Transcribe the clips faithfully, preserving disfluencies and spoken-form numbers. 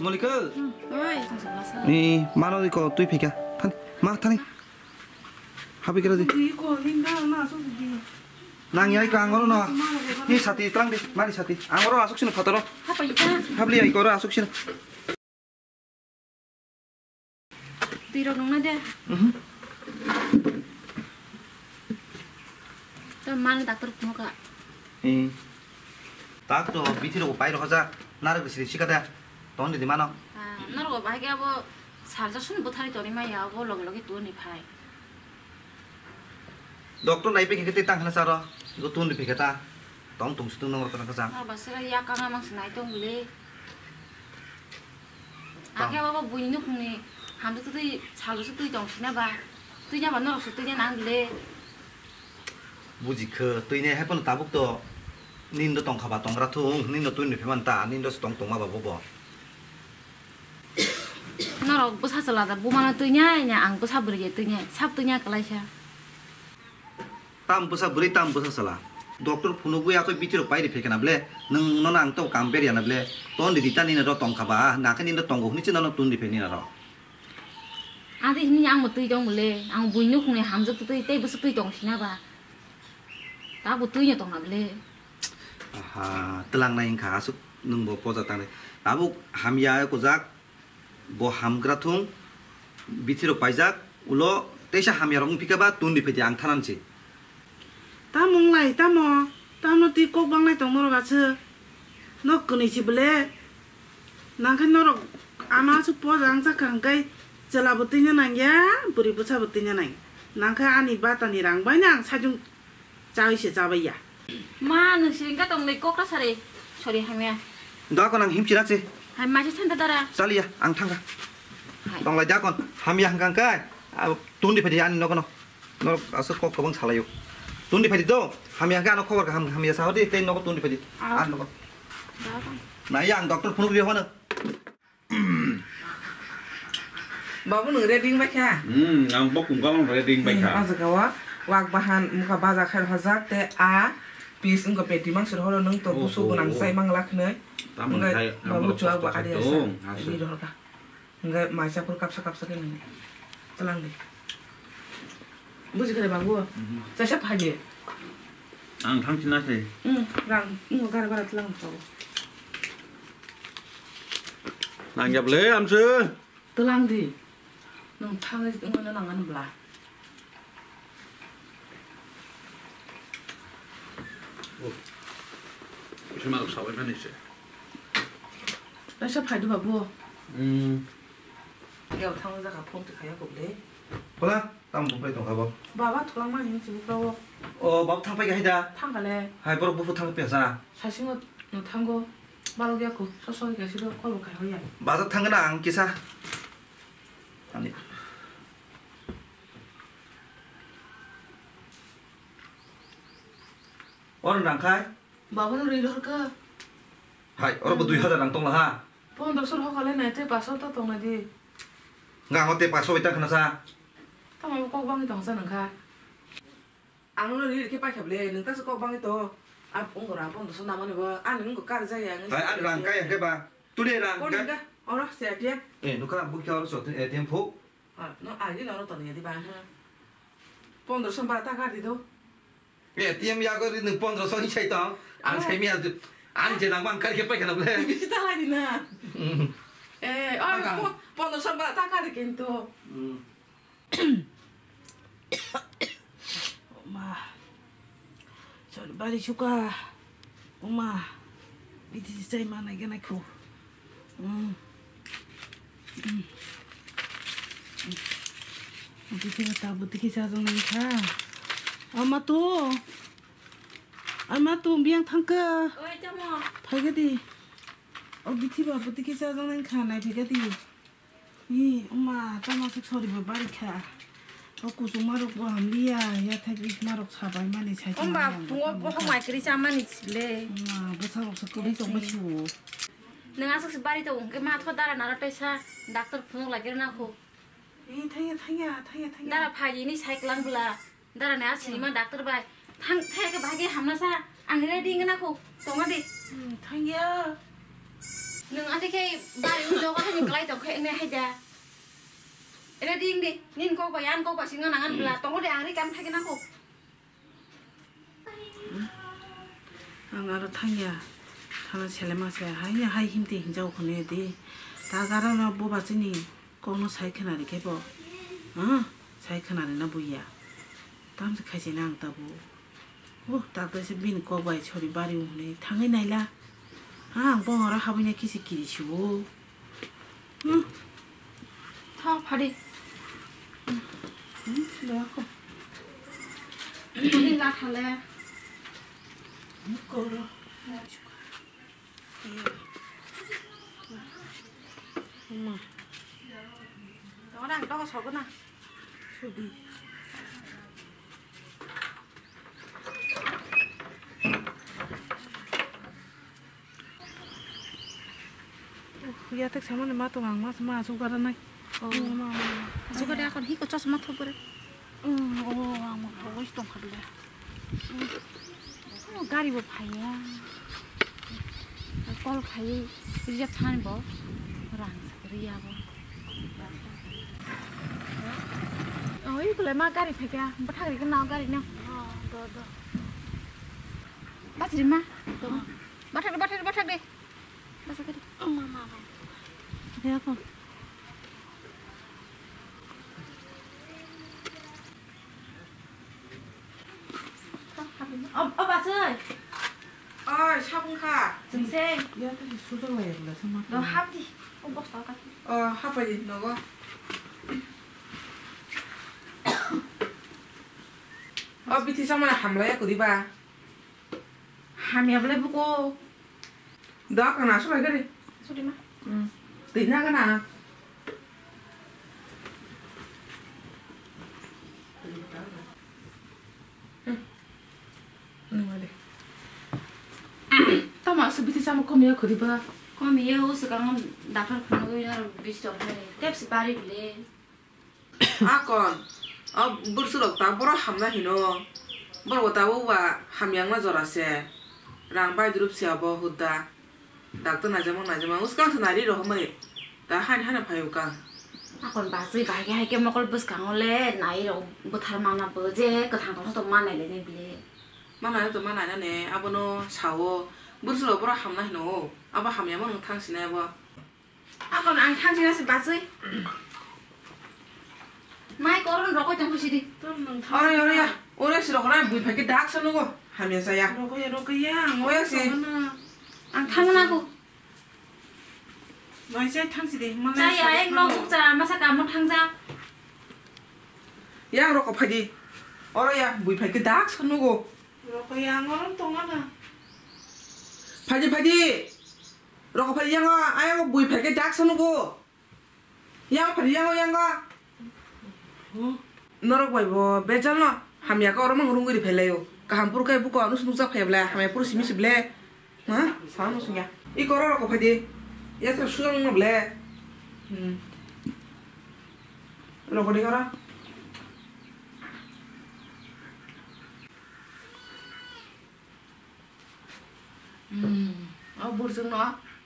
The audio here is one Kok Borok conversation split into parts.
Molikal. Oi, tong sabla sa. Ni mano di ko twi phika. Than, ma thani. Habi kira di. Di ko, ni na, na, so di. Nang yai ko angoro no. Ni sati tlang di, mari sati. Angoro asuk sino phataro. Hapa ita. Habli yai ko asuk sino. Twi rok nung na de. Mhm. To man doctor phunuk ka. Eh. Tak to bithi rok pai rok ja. Narok sri sika da. Ton di mano. Ah, norok bahai ke abo sarja sun buthari tori ma ya abo loge loge tu ni phai. Doctor nai pe khe tang khna saro. Go tun di pe khe ta. Tong tong situng nang rok tang kha sa. Norok basira ya kanga mang sinai tong bile. Tang. Akhe abo buini nukhungni hamjak twi salo se twi tong sina ba. Twi nya ba norok se twi nya nang bile. Buji khe twi ne hai phano tabuk to nin do tong kha ba tong ra thung nin do twi ni phe man ta nin do se tong tong ma ba bo bo. Norok bwsa chwla da buma no twi nya nya ang bwsa bwrwi ya twi nya sab twi nya kwlai sa. Tam bwsa bwrwi tam bwsa chwla. Doctor phunugwi akoi bithi rok pai ri phekena ble. Nwng nono ang to kam ber yana ble. Ton di ta nina ro tong kha ba. Na khe nina tongo hwnwi se nono tun di phe nina ro. Adi hini ang bo twi tong ble. Ang buini nukhungni hamjak twi tei bwsa twi tong sina ba. Ta bo twi no tong na ble. Aha, twlang nai wngkha aswk nwng bo poja tangnai. Tabuk hamya kujak. Bo hamgra thung, bithi rok paijak, ulo teisa hamya rok wngphi khe ba tun di phaidi ang thanansi. Tamo wnglai, tamo, tamo twi kok banglai tong norok aswk. Nok kwnwi si bwle. Nangkhe norok ano aswk poja wngjakha hwnkhe chwla bo twina nangya, bwrwi bwsa bo twina nangya. Nangkhe ani batani rang baino ang sajung Chawi se chabai ya. Ma, nwng siring ka tong le kok ta sari. Sorry, hamya. Da ko nang himchira che. Hai, ma se thanda dara. Chaliya, ang thangka. Hai. Tong lai da kon. Hamya hangkang kai. Abo tun di phaidi ani nogo no. Norok aswk kok kwbang salayo. Tun di phaidi do. Hamya hangka ano khobor kaham hamya sa hodi tei nogo tun di phaidi. Ah. Ani nogo. Da kon. Na ya ang doctor phunuk ri hono. Babu, nwng ready wngbai kha? Hmm, ang bokong kalong ready wngbai kha. Hmm, o jaga o wak bahan mokha baja khai rwjak tei a piece wngkha peti mangso rw horo nwng to kusu gwnang chai mang lakhnai. Tamoni hai babu chuak bo ari asa ready rw kha. Hingke maisa phuru kapsa kapsa khe nwng tlang di. Buji kha de babu? Chaisa phai di. Ang thang china se. Hmm, rang, hmm, gara gara tlang tau. Nang ya ble amse. Tlang di. Nwng thangwi wngmano nang ani bwla. Sima rok sabai mani se. Kaisa phai di babu. Hmm. Yao thang jaka phone ti khaya kok le. Hola, tam buphai tong kha bo. Baba thulang mani hinsi buphra o. O, bab thang pai kha hai da. Thang kha le. Hai borok buphu thang pai sa. Sasingo no thango. Barok ya ko, so so ya siro call bo khai hoya. Bazar thang na ang kisa. Ani. Or nang khai? Baba no ri dor ka. Hai, oro bo dui hajar rang tong la ha. Pondroso hoka le nai te paso to tong na di. Nga ho te paso ita khna sa. Tamo kok bang tong sa nang kha. Ang no ri ri khe paikha ble, nwng ta se kok bangwi to. A phone ko rang phone so namani bo, ani wngko kar jaya. Hai, ani rang kaya khe ba. Tuli rang. Ko ga oro se A T M. Eh, nukha bukya oro so A T M pho. Ah, no agi no oro to ni di ba ha. Pondro so ba ta kar di do. Eh, A T M ya go ri nwng pondro so ni sai to. Ang sai mi a. Ani je nang bang kar khe paikha na ble. Bisi ta lai di na. Eh, oh, pondro so ba ta kar di kintu. Uma. Sorry, bari suka. Uma. Biti chai mana gana khu. Hmm. Hmm. Hmm. Biti ta buti ki sa jong nang kha. Ama tu. Ama tu biang thang ka. Oi, tamo. Thai ga di. O biti ba buti ki sa jong nang kha nai phai ga di. Hi, wngma, tamo se sori bo bari kha. O kuchukma rok bo hamliya, yathai bikma rok sabai mani sai. Wngba, phungo bokhok mai kwrwi chamani chile. Wngma, bwsa rok se kwrwi tongbai si o. Nwng aswk se bari tongo, hwnkhe ma tho dara naro teisa, doctor phunuk lagir na kho. Hi, thangya, thangya, thangya, thangya. Dara phai ni sai klang bwla. Dara ne asini ma doctor bai. Thang, thai ke bahai ke hamna sa. Ang ready ngana kho. Tonga de. Hmm, thangya. Nwng ati khe bari o doga hai ni klai tong khe ne hai da. Ere ding di, nin kok bai, an kok bai singna nangan bla, tongo de ang ri kam thai khe nang kok. Ang aro thangya, thana selema se, hai ya, hai himti hinjao khone di. Ta gara no bo bachini kokno sai khna ri khe bo. Ah, sai khna ri na buya. Tam se khai se nang tabu. Oh, ta kaisa bini kok bai sori bari hwnwi thangwi naila. Ha, ang bongoro habwi na kisi kiri siwo. Hmm. Tha, phari. Hmm, doya ko. Ini la thale. Koro. Iya. Uma. Orang kau sogo na. Sudi. Uh, ya tek sama ni ma tong ang ma sama asuk gara nai. Oh. Ma, ma, ma. Asuk gara akon hiko chosma thok gore. Hmm, oh, ang ma thok wis tong khadle. Oh, gari bo phaiya. Call khai reserve thani bo rang riya bo. Oh, ikole ma gari phaikha, bathak ri khe nao gari no. Oh, do, do. Bachri ma. Bathak, bathak, bathak de. Basa gari. Oh, ma, ma, ma. Khe ako. O, o, bachwi. Oi, sabung kha. Jwng se. Ya, tei sujak lai rwla, sama. Do hap di. O, bosta ka. O, hapai di, nogo. O, bithi samani hamlai ya, kudi ba? Hamya bole buko. Da, kana sulai gari. Sudi ma. Hmm. Twi na kana. Hmm. Nang ma de. Tama su bithi sama komiya khudi ba. Komiya o swkang doctor khunugwi aro bisti tong phai. Tepsi bari bile. Akon, o bwrwswk rok ta boro hamna hino. Borok bo tabuk ba hamya wngna jora se. Rang bai durup se abo hudda. Doctor naijama naijama. Uskang se nari rok hamari. Ta hani hani phai ukang. Akon bachwi bai hai ke mokol bwskango le nai rok bwthar mana bo je kwthang tong tong manai le ne bile. Manai to manai na ne abono sao. Bwrwswk rok boro hamna hino o. Abo hamya mo nwng thang sinai abo. Akon ang thang sina se bachwi. Mai koron rokoi tong sidi. Ore, ore ya. Ore si rokoi bui phai ke dak sa nugo. Hamya saya. Rokoi, rokoi ya. Ang oya si. Ang thang na ko. Mai sai thang sidi. Saya ek no bukcha masa kamo thang ja. Yang rokoi phai di. Ore ya bui phai ke dak sa nugo. Rokoi ya ngoron tong na. Phai di, phai di. Rokoi phai yango, ayango bui phai ke dak sa nugo. Yango phai yango yango. Norok bai bo bejal no hamya ko oro mang rungwi ri phai laio. Kaham puru kai buko ano sunu jak phai bla hamya puru simi si ble. Ha? Sa no sungya. I koro rokoi phai di. Ya sa suyang no ble. Hmm. Rokoi di koro. Hmm, o burjwkno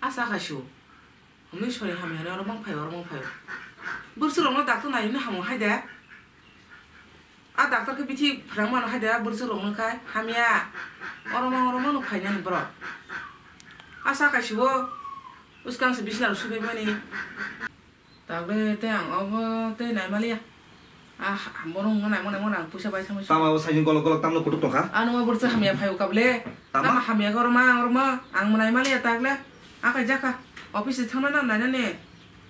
asa khaisio. Hwnwi sori hamya hwnwi oro mang phaio, oro mang phaio. Burjwkrokno daktor nainani hamung hai de. A daktor khe bithi phrang mano hai de, a burjwkrokno khai hamya. Oro mang, oro mano phainani borok. Asa khaisio, bwskang se bisna rw swibaimani. Takle tei ang obo tei naimaliya. Ah, borok wngna naimung naimung ang puisa bai thangwi. Tamo abo saini golok golok tamno kutuk tongkha? Ano obo rwchap hamya phaio kable. Tamo? Tamo hamya khe oroma, oroma. Ang naimaliya takle. Akai jakha. Office thangna na nainani.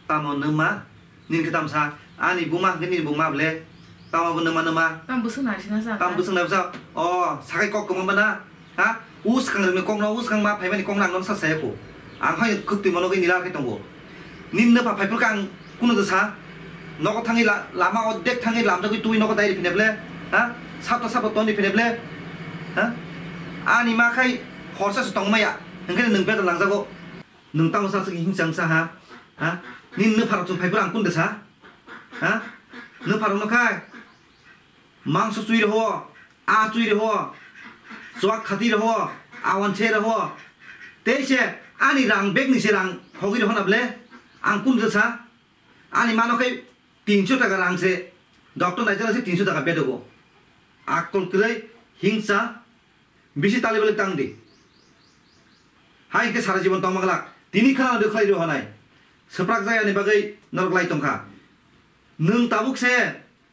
Tamo nwma? Nini khe tamsa? Ani buma hwnkhe nini buma ble. Tamo bo nwma nwma? Tamo bwswk naisina sa? Tamo bwswk naisina sa? O, sakai kok kwmama na? Ha? Uskang rwngni kokno, uskang ma phaimani kokno ang nono sa saya kho. Ang phai khwk twi mano gwi nila khe tongo. Nini nokha phai phuru khe ang kuno da sa. Nogo thangwi la-, lama odek thangwi lamjagwi twi nogo dai rw phine ble. Ha? Sapta sapta ton rw phine ble. Ha? Ani ma khai horsa se tong maya. Hwnkhe nwng bedal langjago. Nwng tamo sa se hingchang sa ha? Ha? Nini nokha rok chwng phai phuru ang kuno da sa? Ha? Nokha rok no khai. Mangso chui rw ho. A chui rw ho, chuak khati rw ho, a wanse rw ho. Tei se ani rang bag ni se rang Thogwi rw hwnna ble, ang kun rw sa, ani mano khe tinso taka rang se, doctor naijak se tinso taka bedogo. Akol kwrwi, hingsa, bisi tali bwlwi tang di. Hai hwnkhe sara jibon tongma glak, tini khna rw khlai rw hwnai. Swprak jaya ni bagwi norok lai tongkha. Nwng tabuk se,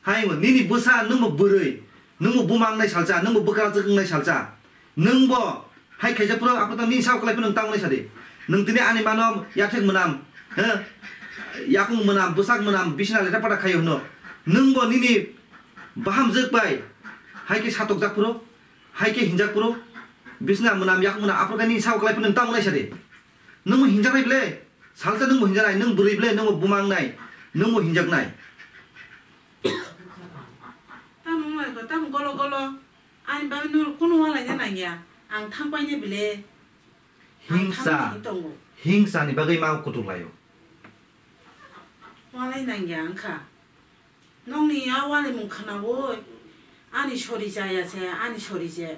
hai nini bwsa, nwngbo bwrwi, nwngbo buma wngnai salsa, nwngbo bwkrajwk wngnai salsa. Nwngbo hai khaisa phuru aphuru nini sak kwlai phano nwng tamo nai sadi. Nwng tini ani mano yathek mwnam, he? Yakung mwnam, bwsak mwnam, bisina leta pata khaio hwno. Nwngbo nini bahamjwk bai hai khe satokjak phuru, hai khe hinjak phuru, bisina mwnam, yakung mwnam, aphuru khe nini sak kwlai phano nwng tamo nai sadi. Nwngbo hinjaknai ble, salsa nwngbo hinjaknai, nwng bwrwi ble, nwngbo buma wngnai, nwngbo hinjaknai. Tamo wnglaikho, tamo golo golo. Ani bagwi norok kunu walaina nangya. Ang thangpaina bile. Ang hingsa, thangmani tongo. Hingsa ni bagwi ma kutuk laio. Walai nangya wngkha. Nokni a walimung khnaui ani sori chaya se, ani sori se.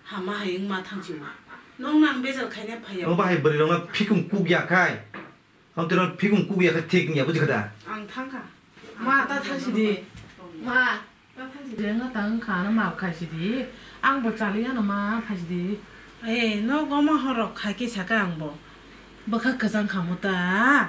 Hama hai wngma thangchio. Nokno ang bejal khaina phaiya. O bahai bwrwi rokno phikung kuk ya khai. Ang tino phikung kuk ya khe thik wngya, buji kha da? Ang thangkha. Ma, ta thang sidi. Ma, ta thang sidi, wngkha ta wngkha, ano ma khai sidi. Ang bo chali ano ma khai sidi. Eh, no goma horok khai khe saka ang bo. Bwkha kwchang kha mo ta.